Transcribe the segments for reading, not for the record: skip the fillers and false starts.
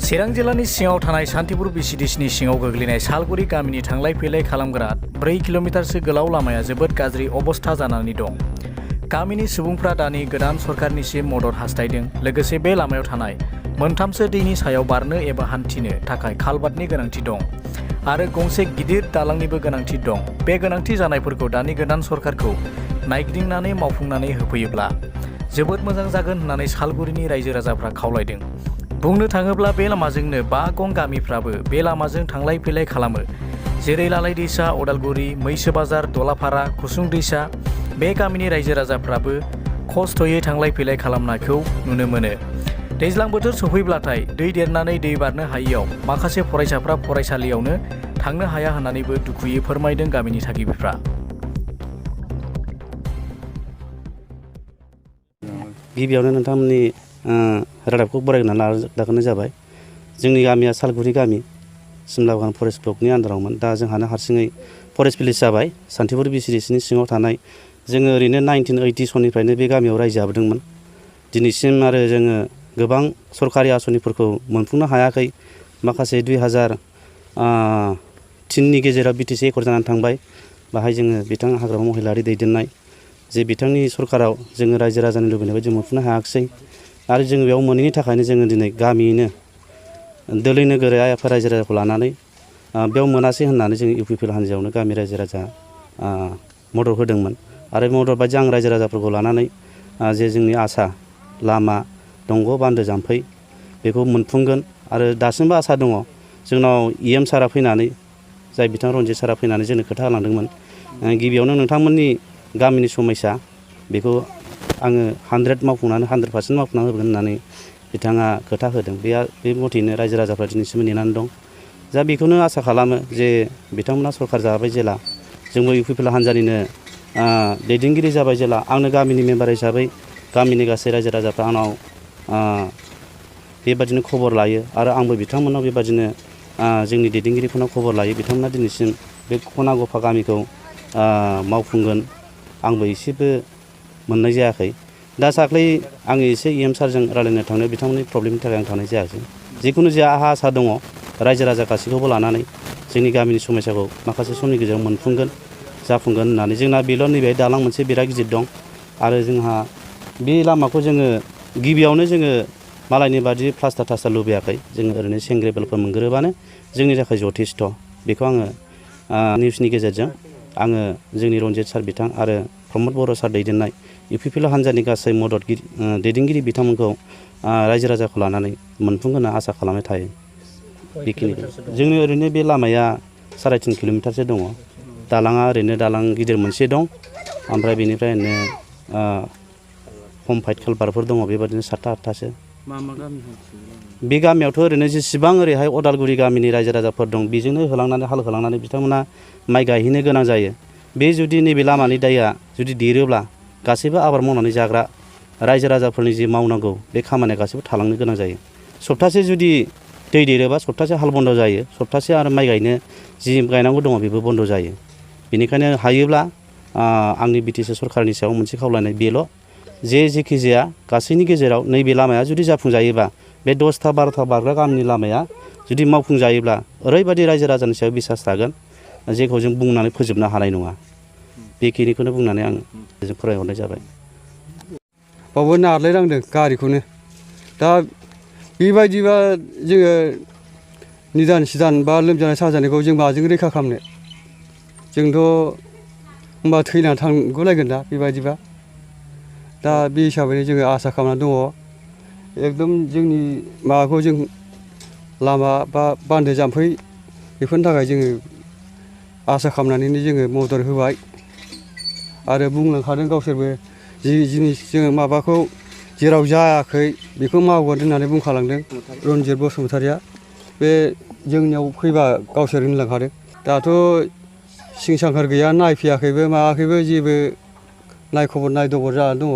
चिरां जिल्लानि सिङाव थानाय सान्तिपुर बिसिडिसिनि सिङाव गोग्लैनाय सालगुरि गामिनि थांलाय फैलाय खालामग्रा 4 किल'मिटारसो गोलाव लामाया जोबोद गाज्रि अबस्था जानानै दं। गामिनि सुबुंफ्रा दानि गोदान सरकारनिसिम मदद हास्थायदों। लोगोसे बे लामायाव थानाय मोनथामसो दैनि सायाव बारनो एबा हान्थिनो थाखाय कालभार्टनि गोनांथि दं आरो गंसे गिदिर दालांनिबो गोनांथि दं। बे गोनांथि जानायफोरखौ दानि गोदान सरकारखौ नायगिदिंनानै मावफुंनानै होफैयोब्ला जोबोद मोजां जागोन होननानै सालगुरिनि रायजो राजाफ्रा खावलायदों। बुंनो थाङोब्ला बे लामाजोंनो 5 गं गामिफ्राबो बे लामाजों थांलाय फैलाय खालामो। जेरै लालाय दैसा, अदालगुरि, मैसो बाजार, दलाफारा, कुसुं दैसा। बे गामिनि रायजो राजाफ्राबो खस्थ'यै थांलाय फैलाय खालामनायखौ नुनो मोनो। दैज्लां बोथोर सफैब्लाथाय दै देरनानै दै बारनो हायियाव माखासे फरायसाफ्रा फरायसालियावनो थांनो हाया होननानैबो दुखुयै फोरमायदों गामिनि थागिबिफ्रा। गिबियावनो नोंथांमोननि रादाबखौ बरायना लाग्रोनाय जाबाय। जोंनि गामिया सालगुरि गामि, सिमला बागान फरेस्ट ब्लकनि आन्दारावमोन। दा जोंहानो हारसिङै फरेस्ट भिलेज जाबाय। सान्तिपुर बिसिडिसिनि सिङाव थानाय जोङो ओरैनो 1980 सननिफ्रायनो बे गामियाव रायजो जाबोदोंमोन। दिनैसिम आरो जोङो गोबां सरकारि आसनिफोरखौ मोनफुंनो हायाखै। माखासे 2003नि गेजेराव BTC एकर्ड जानानै थांबाय। बाहाय जोङो बिथां हाग्रामा महिलारि दैदेननाय जे बिथांनि सरकाराव जोङो रायजो राजानि लुबैनाय बायदि मोनफुंनो हायाखिसै। आरो जोङो बेयाव मोनैनि थाखायनो जोङो दिनै गामियैनो दोलै नोगोरै आइ आफा रायजो राजाखौ लानानै बेयाव मोनासै होननानै जोङो UPPL हान्जायावनो गामि रायजो राजा मदद होदोंमोन। आरो मदद बायदि आं रायजो राजाफोरखौ लानानै जे जोंनि आसा लामा, दंग', बान्दो, जाम्फै बेखौ मोनफुंगोन। आरो दासिमबो आसा दङ। जोंनाव EM सारा फैनानै, जाय बिथां रनजित सारा फैनानै जोंनो खोथा होलांदोंमोन। गिबियावनो नोंथांमोननि गामिनि समस्या बेखौ आङो 100% मावफुंनानै होगोन होननानै बिथाङा खोथा होदों। बे मथेनो रायजो राजाफ्रा दिनैसिम नेनानै दं। दा बेखौनो आसा खालामो जे बिथांमोना सरकार जाबाय जेला, जोंबो UPPL हान्जानिनो दैदेनगिरि जाबाय जेला, आंनो गामिनि मेम्बार हिसाबै गामिनि गासै रायजो राजाफ्रा आंनाव बेबादिनो खबर लायो। आरो आंबो बिथांमोनाव बेबादिनो जोंनि दैदेनगिरिफोरनाव खबर लायो। बिथांमोना दिनैसिम बे खना गफा गामिखौ मावफुंगोन आंबो एसेबो मोननाय जायाखै। दा दाख्लै आङो एसे EM सारजों रायलायनो थांनायाव बिथांमोननि प्रब्लेमनि थाखाय आं थांनाय जायासै। जिखुनु जाया आंहा आसा दङ रायजो राजा गासैखौबो लानानै जोंनि गामिनि समस्याखौ माखासे समनि गेजेराव मोनफुंगोन, जाफुंगोन होननानै। जोंना बेल' नैबे दालां मोनसे बिराद गिदिर दं। आरो जोंहा बे लामाखौ जोङो गिबियावनो जोङो मालायनि बादि प्लास्टार थास्टार लुबैयाखै। जोङो ओरैनो सेंग्रेबेलफोर मोनग्रोबानो जोंनि थाखाय जथेस्थ'। बेखौ आङो निउसनि गेजेरजों आङो जोंनि रनजित सार बिथां आरो प्रमद बर' सार दैदेननाय UPPL हान्जानि गासै दैदेनगिरि बिथांमोनखौ रायजो राजाखौ लानानै मोनफुंगोन आसा खालामनाय थायो। बेखिनि जोंनि ओरैनो बे लामाया 3.5 किल'मिटारसो दङ। दालाङा ओरैनो दालां गिदिर मोनसे दं। ओमफ्राय बेनिफ्राय ओरैनो कमफाइट कालभारफोर दङ बेबादिनो 7टा 8टासो। मा गामि? बे गामियावथ' ओरैनो जेसेबां ओरैहाय अदालगुरि गामिनि रायजो राजाफोर दं बेजोंनो हाल होलांनानै बिथांमोना माइ गायहैनो गोनां जायो। बे जुदि नैबे लामानि दैया जुदि देरोब्ला गासैबो आबाद मावनानै जाग्रा रायजो राजाफोरनि जि मावनांगौ बे खामानिया गासैबो थालांनो गोनां जायो। सप्तासे जुदि दै देरोबा सप्तासे हाल बन्द' जायो। सप्तासे आरो माइ गायनो जि गायनांगौ दङ बेबो बन्द' जायो। बेनिखायनो हायोब्ला आंनि BTC सरकारनि सायाव मोनसे खावलायनाय बेल' जेखि जाया गासैनि गेजेराव नैबे लामाया जुदि जाफुंजायोबा बे 10टा 12टा बारग्रा गामिनि लामाया जुदि मावफुंजायोब्ला ओरैबायदि रायजो राजानि सायाव बिसास थागोन जेखौ जों बुंनानै फोजोबनो हानाय नङा। बेखिनिखौनो बुंनानै आं फरायहरनाय जाबाय। बावबो नारलायनांदों गारिखौनो। दा बेबायदिबा जोङो निदान सिदान बा लोमजानाय साजानायखौ जों माजों रैखा खालामनो? जोंथ' होनबा थैनानै थांगुलायगोन दा बेबायदिबा। दा बे हिसाबैनो जोङो आसा खालामनानै दङ। एकदम जोंनि माबाखौ जों लामा बा बान्दो जाम्फै बेफोरनि थाखाय जोङो आसा खालामनानैनो जोङो मदद होबाय। आरो बुंलांखादों गावसोरबो जि जिनिस जोङो माबाखौ जेराव जायाखै बेखौ मावगोन होननानै बुंखालांदों रनजित बसुमतारिया। बे जोंनियाव फैबा गावसोर होनलांखादों। दाथ' सिं सांखार गैया, नायफैयाखैबो मायाखैबो, जेबो नायखबर नायदबर जानानै दङ।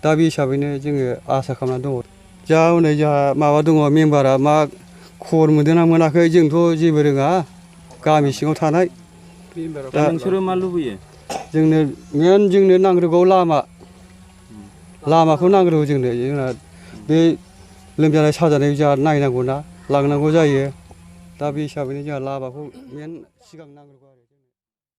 दा बे हिसाबैनो जोङो आसा खालामनानै दङ। जा हनै जोंहा माबा दङ मेम्बारा मा खबर मोनदोंना मोनाखै जोंथ' जेबो रोङा गामि सिङाव थानाय। दा नोंसोरो मा लुबैयो? जोंनो नांग्रोगौ लामाखौ नांग्रोगौ जोंनो। जोंना बे लोमजानाय साजानाय जोंहा नायनांगौना लांनांगौ जायो दा बे हिसाबैनो जोंहा लामाखौ मेन सिगां नांग्रोगौ आरो